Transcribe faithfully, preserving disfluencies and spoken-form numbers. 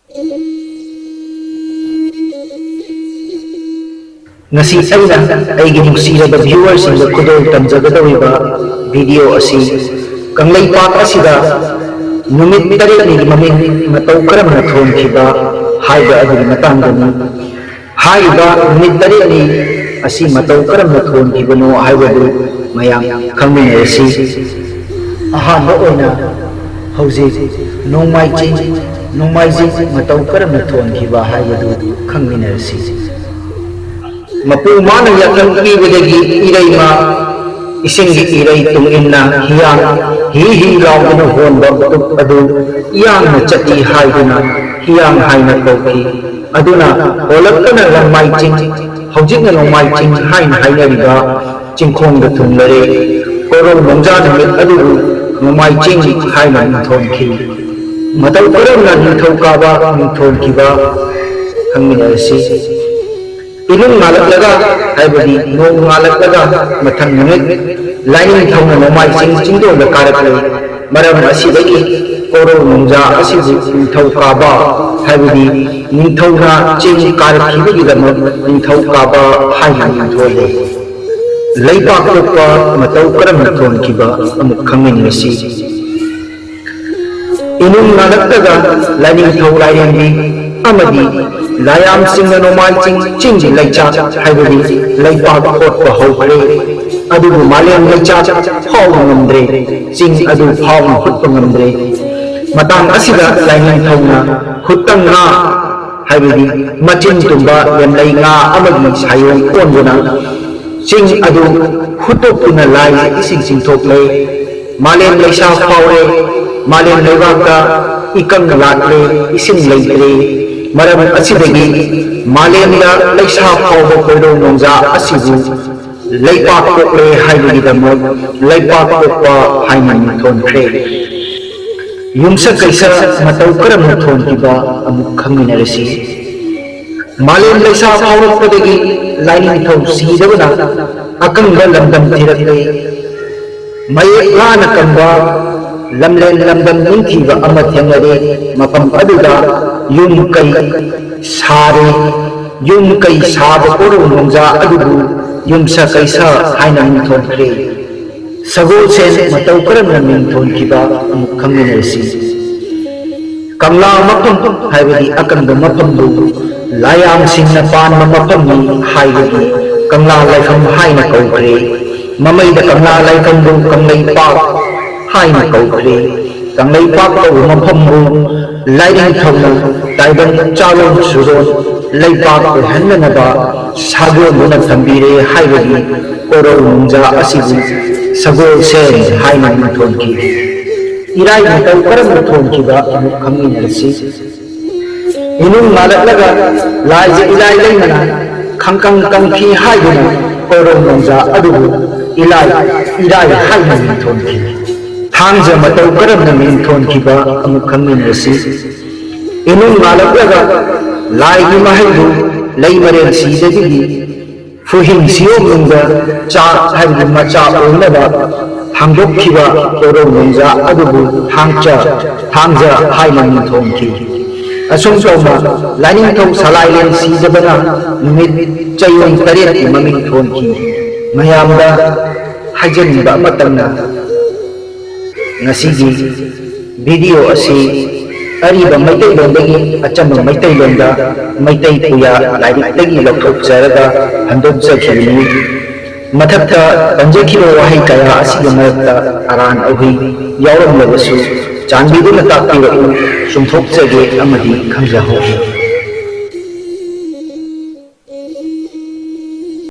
ꯉꯁꯤ ꯑꯩꯅ ꯑꯩꯒꯤ ꯅꯨꯡꯁꯤꯔꯕ viewerꯁꯤꯡꯗ ꯈꯨꯗꯣꯜ ꯇꯝꯖꯒꯗꯧꯔꯤꯕ video ꯑꯁꯤ ꯀꯪꯂꯩꯄꯥꯛ ꯑꯁꯤꯗ ꯅꯨꯃꯤꯠ ꯇꯔꯦꯠꯅꯤꯒꯤ ꯃꯃꯤꯡ ꯃꯇꯧ ꯀꯔꯝꯅ ꯊꯣꯟꯈꯤꯕ ꯍꯥꯏꯕ ꯑꯗꯨꯒꯤ ꯃꯇꯥꯡꯗꯅꯤ꯫ ꯍꯥꯏꯔꯤꯕ ꯅꯨꯃꯤꯠ ꯇꯔꯦꯠꯅꯤ ꯑꯁꯤ ꯃꯇꯧ ꯀꯔꯝꯅ ꯊꯣꯟꯈꯤꯕꯅꯣ ꯍꯥꯏꯕꯗꯨ ꯃꯌꯥꯝ ꯈꯪꯃꯤꯟꯅꯔꯁꯤ꯫ ꯑꯍꯥꯟꯕ ꯑꯣꯏꯅ ꯍꯧꯖꯤꯛ ꯅꯣꯡꯃꯥꯏ ꯆꯤꯡ, ꯅꯣꯡꯃꯥꯏꯖꯤꯡ ꯃꯇꯧ ꯀꯔꯝꯅ ꯊꯣꯟꯈꯤꯕ ꯍꯥꯏꯕꯗꯨ ꯈꯪꯃꯤꯟꯅꯔꯁꯤ꯫ ꯃꯄꯨ ꯃꯥꯅ ꯌꯥꯊꯪ ꯄꯤꯕꯗꯒꯤ ꯏꯔꯩꯃ ꯏꯁꯤꯡꯒꯤ ꯏꯔꯩ ꯇꯨꯡ ꯏꯟꯅ ꯍꯤꯌꯥꯡ ꯍꯤ ꯍꯤ ꯂꯥꯎꯗꯨꯅ ꯍꯣꯟꯕ ꯎꯇꯨꯞ ꯑꯗꯨ ꯏꯌꯥꯡꯅ ꯆꯠꯂꯤ ꯍꯥꯏꯗꯨꯅ ꯍꯤꯌꯥꯡ ꯍꯥꯏꯅ ꯀꯧꯈꯤ꯫ ꯑꯗꯨꯅ ꯍꯣꯜꯂꯛꯄꯅ ꯂꯪꯃꯥꯏ ꯆꯤꯡ, ꯍꯧꯖꯤꯛꯅ ꯅꯣꯡꯃꯥꯏ ꯆꯤꯡ ꯍꯥꯏꯅ ꯍꯥꯏꯅꯔꯤꯕ ꯆꯤꯡꯈꯣꯡꯗ ꯊꯨꯡꯂꯔꯦ꯫ ꯀꯣꯔꯧ ꯅꯣꯡꯖꯥ ꯅꯨꯃꯤꯠ ꯑꯗꯨꯕꯨ ꯅꯣꯡꯃꯥꯏ ꯆꯤꯡ ꯍꯥꯏꯅ ꯃꯤꯡꯊꯣꯟꯈꯤ꯫ ꯃꯇꯧ ꯀꯔꯝꯅ ꯅꯤꯡꯊꯧ ꯀꯥꯕ ꯃꯤꯡꯊꯣꯟꯈꯤꯕ ꯈꯪꯃꯤꯟꯅꯔꯁꯤ꯫ ꯏꯅꯨꯡ ꯉꯥꯜꯂꯛꯂꯒ ꯍꯥꯏꯕꯗꯤ ꯅꯣꯡ ꯉꯥꯜꯂꯛꯂꯒ ꯃꯊꯪ ꯅꯨꯃꯤꯠ ꯂꯥꯏꯅꯤꯡꯊꯧꯅ ꯅꯣꯡꯃꯥꯏ ꯆꯤꯡ ꯆꯤꯡꯗꯣꯟꯗ ꯀꯥꯔꯛꯂꯦ꯫ ꯃꯔꯝ ꯑꯁꯤꯗꯒꯤ ꯀꯣꯔꯧ ꯅꯣꯡꯖꯥ ꯑꯁꯤꯕꯨ ꯅꯤꯡꯊꯧ ꯀꯥꯕ ꯍꯥꯏꯕꯗꯤ ꯅꯤꯡꯊꯧꯅ ꯆꯤꯡ ꯀꯥꯔꯛꯈꯤꯕꯒꯤꯗꯃꯛ ꯅꯤꯡꯊꯧ ꯀꯥꯕ ꯍꯥꯏꯅ ꯃꯤꯡꯊꯣꯜꯂꯦ꯫ ꯂꯩꯕꯥꯛ ꯄꯣꯛꯄ ꯃꯇꯧ ꯀꯔꯝꯅ ꯊꯣꯟꯈꯤꯕ ꯑꯃꯨꯛ ꯈꯪꯃꯤꯟꯅꯁꯤ꯫ ꯏꯅꯨꯡ ꯉꯥꯂꯛꯇꯒ ꯂꯥꯏꯅꯤꯡꯊꯧ ꯂꯥꯏꯔꯦꯝꯕꯤ ꯑꯃꯗꯤ ꯂꯥꯏꯌꯥꯝꯁꯤꯡꯅ ꯅꯣꯡꯃꯥꯏ ꯆꯤꯡ ꯆꯤꯡꯒꯤ ꯂꯩꯆꯥꯛ ꯍꯥꯏꯕꯗꯤ ꯂꯩꯄꯥꯛ ꯍꯣꯠꯄ ꯍꯧꯈ꯭ꯔꯦ꯫ ꯑꯗꯨꯕꯨ ꯃꯥꯂꯦꯝ ꯂꯩꯆꯥꯛ ꯐꯥꯎꯕ ꯉꯝꯗ꯭ꯔꯦ꯫ ꯆꯤꯡ ꯑꯗꯨ ꯐꯥꯎꯅ ꯍꯨꯠꯄ ꯉꯝꯗ꯭ꯔꯦ꯫ ꯃꯇꯥꯡ ꯑꯁꯤꯗ ꯂꯥꯏꯅꯤꯡꯊꯧꯅ ꯍꯨꯠꯇ ꯉꯥ ꯍꯥꯏꯕꯗꯤ ꯃꯆꯤꯟ ꯇꯨꯝꯕ ꯂꯦꯝꯂꯩ ꯉꯥ ꯑꯃꯒꯤ ꯁꯥꯌꯣꯝ ꯑꯣꯟꯗꯨꯅ ꯆꯤꯡ ꯑꯗꯨ ꯍꯨꯠꯇꯣꯛꯇꯨꯅ ꯂꯥꯏ ꯏꯁꯤꯡ ꯆꯤꯡꯊꯣꯛꯂꯦ꯫ ꯃꯥꯂꯦꯝ ꯂꯩꯁꯥ ꯐꯥꯎꯔꯦ꯫ ꯃꯥꯂꯦꯝ ꯂꯩꯕꯥꯛꯇ ꯏꯀꯪ ꯂꯥꯛꯂꯦ, ꯏꯁꯤꯡ ꯂꯩꯇ꯭ꯔꯦ꯫ ꯃꯔꯝ ꯑꯁꯤꯗꯒꯤ ꯃꯥꯂꯦꯝꯗ ꯂꯩꯁꯥ ꯐꯥꯎꯕ ꯀꯣꯏꯔꯧ ꯅꯣꯡꯖꯥ ꯑꯁꯤꯕꯨ ꯂꯩꯄꯥꯛ ꯄꯣꯛꯂꯦ ꯍꯥꯏꯕꯒꯤꯗꯃꯛ ꯂꯩꯄꯥꯛ ꯄꯣꯛꯄ ꯍꯥꯏꯅ ꯃꯤꯡꯊꯣꯟꯈ꯭ꯔꯦ꯫ ꯌꯨꯝꯁꯀꯩꯁ ꯃꯇꯧ ꯀꯔꯝꯅ ꯊꯣꯟꯈꯤꯕ ꯑꯃꯨꯛ ꯈꯪꯃꯤꯟꯅꯔꯁꯤ꯫ ꯃꯥꯂꯦꯝ ꯂꯩꯁꯥ ꯐꯥꯎꯔꯛꯄꯗꯒꯤ ꯂꯥꯏꯅꯤꯡꯊꯧ ꯁꯤꯗꯕꯅ ꯑꯀꯪꯕ ꯂꯝꯗꯝ ꯊꯤꯔꯛꯂꯦ꯫ ꯃꯌꯦꯛ ꯂꯥꯅ ꯀꯪꯕ ꯂꯝꯂꯦꯟ ꯂꯝꯗꯝ ꯅꯤꯡꯊꯤꯕ ꯑꯃ ꯊꯦꯡꯅꯔꯦ꯫ ꯃꯐꯝ ꯑꯗꯨꯗ ꯌꯨꯝ ꯀꯩ ꯁꯥꯔꯦ꯫ ꯌꯨꯝ ꯀꯩ ꯁꯥꯕ ꯀꯣꯔꯧ ꯅꯣꯡꯖꯥ ꯑꯗꯨꯕꯨ ꯌꯨꯝꯁ ꯀꯩꯁ ꯍꯥꯏꯅ ꯃꯤꯡꯊꯣꯟꯈ꯭ꯔꯦ꯫ ꯁꯒꯣꯜꯁꯦꯟ ꯃꯇꯧ ꯀꯔꯝꯅ ꯃꯤꯡ ꯊꯣꯟꯈꯤꯕ ꯑꯃꯨꯛ ꯈꯪꯃꯤꯟꯅꯔꯁꯤ꯫ ꯀꯪꯂꯥ ꯃꯐꯝ ꯍꯥꯏꯕꯗꯤ ꯑꯀꯟꯕ ꯃꯐꯝꯕꯨ ꯂꯥꯏꯌꯥꯝꯁꯤꯡꯅ ꯄꯥꯟꯕ ꯃꯐꯝꯅꯤ ꯍꯥꯏꯕꯒꯤ ꯀꯪꯂꯥ ꯂꯥꯏꯐꯝ ꯍꯥꯏꯅ ꯀꯧꯈ꯭ꯔꯦ꯫ ꯃꯃꯩꯗ ꯀꯪꯂꯥ ꯂꯥꯏꯐꯝꯕꯨ ꯀꯪꯂꯩꯄꯥꯛ ꯍꯥꯏꯅ ꯀꯧꯈ꯭ꯔꯦ꯫ ꯀꯪꯂꯩꯄꯥꯛ ꯀꯧꯕ ꯃꯐꯝꯕꯨ ꯂꯥꯏꯅꯤꯡꯊꯧꯅ ꯇꯥꯏꯕꯪ ꯆꯥꯔꯣꯟ ꯁꯨꯔꯣꯟ ꯂꯩꯄꯥꯛ ꯑꯣꯏꯍꯟꯅꯅꯕ ꯁꯥꯒꯣꯟꯗꯨꯅ ꯊꯝꯕꯤꯔꯦ ꯍꯥꯏꯕꯒꯤ ꯀꯣꯔꯧ ꯅꯣꯡꯖꯥ ꯑꯁꯤꯕꯨ ꯁꯒꯣꯜꯁꯦꯟ ꯍꯥꯏꯅ ꯃꯤꯡꯊꯣꯟꯈꯤ꯫ ꯏꯔꯥꯏ ꯃꯇꯧ ꯀꯔꯝꯅ ꯊꯣꯟꯈꯤꯕ ꯑꯃꯨꯛ ꯈꯪꯃꯤꯟꯅꯔꯁꯤ꯫ ꯏꯅꯨꯡ ꯉꯥꯂꯛꯂꯒ ꯂꯥꯏꯖ ꯏꯂꯥꯏ ꯂꯩꯃꯅ ꯈꯪꯀꯪ ꯀꯪꯈꯤ ꯍꯥꯏꯗꯨꯅ ꯀꯣꯔꯧ ꯅꯣꯡꯖꯥ ꯑꯗꯨꯕꯨ ꯏꯂꯥꯏ ꯏꯔꯥꯏ ꯍꯥꯏꯅ ꯃꯤꯡꯊꯣꯟꯈꯤ꯫ ꯊꯥꯡꯖ ꯃꯇꯧ ꯀꯔꯝꯅ ꯃꯤꯡꯊꯣꯟꯈꯤꯕ ꯑꯃꯨꯛ ꯈꯪꯃꯤꯟꯅꯔꯁꯤ꯫ ꯏꯅꯨꯡ ꯉꯥꯂꯛꯂꯒ ꯂꯥꯏꯒꯤ ꯃꯍꯩꯕꯨ ꯂꯩꯃꯔꯦꯟ ꯁꯤꯗꯒꯤ ꯐꯨꯍꯤꯡ ꯁꯤꯌꯣꯝꯅꯨꯡꯗ ꯆꯥꯛ ꯍꯥꯏꯕꯗꯤ ꯃꯆꯥ ꯑꯣꯏꯅꯕ ꯊꯥꯡꯗꯣꯛꯈꯤꯕ ꯀꯣꯔꯧ ꯅꯣꯡꯖꯥ ꯑꯗꯨꯕꯨ ꯊꯥꯡꯆ, ꯊꯥꯡꯖ ꯍꯥꯏꯅ ꯃꯤꯡꯊꯣꯟꯈꯤ꯫ ꯑꯁꯨꯝ ꯇꯧꯅ ꯂꯥꯏꯅꯤꯡꯊꯧ ꯁꯂꯥꯏꯔꯦꯟ ꯁꯤꯖꯕꯅ ꯅꯨꯃꯤꯠ ꯆꯌꯣꯜ ꯇꯔꯦꯠꯀꯤ ꯃꯃꯤꯡ ꯊꯣꯟꯈꯤ꯫ ꯃꯌꯥꯝꯗ ꯍꯥꯏꯖꯅꯤꯡꯕ ꯑꯃꯇꯪꯅ, ꯉꯁꯤꯒꯤ ꯚꯤꯗꯤꯑꯣ ꯑꯁꯤ ꯑꯔꯤꯕ ꯃꯩꯇꯩꯂꯣꯟꯗꯒꯤ ꯑꯆꯝꯕ ꯃꯩꯇꯩꯂꯣꯟꯗ ꯃꯩꯇꯩ ꯄꯨꯌꯥ ꯂꯥꯏꯔꯤꯛꯇꯒꯤ ꯂꯧꯊꯣꯛꯆꯔꯒ ꯍꯟꯗꯣꯛꯆꯈꯤꯕꯅꯤ꯫ ꯃꯊꯛꯇ ꯄꯟꯖꯈꯤꯕ ꯋꯥꯍꯩ ꯀꯌꯥ ꯑꯁꯤꯒꯤ ꯃꯔꯛꯇ ꯑꯔꯥꯟ ꯑꯍꯨꯏ ꯌꯥꯎꯔꯝꯂꯕꯁꯨ ꯆꯥꯟꯕꯤꯗꯨꯅ ꯇꯥꯛꯄꯤꯔꯛꯎ, ꯆꯨꯝꯊꯣꯛꯆꯒꯦ ꯑꯃꯗꯤ ꯈꯪꯖꯍꯧꯒꯦ꯫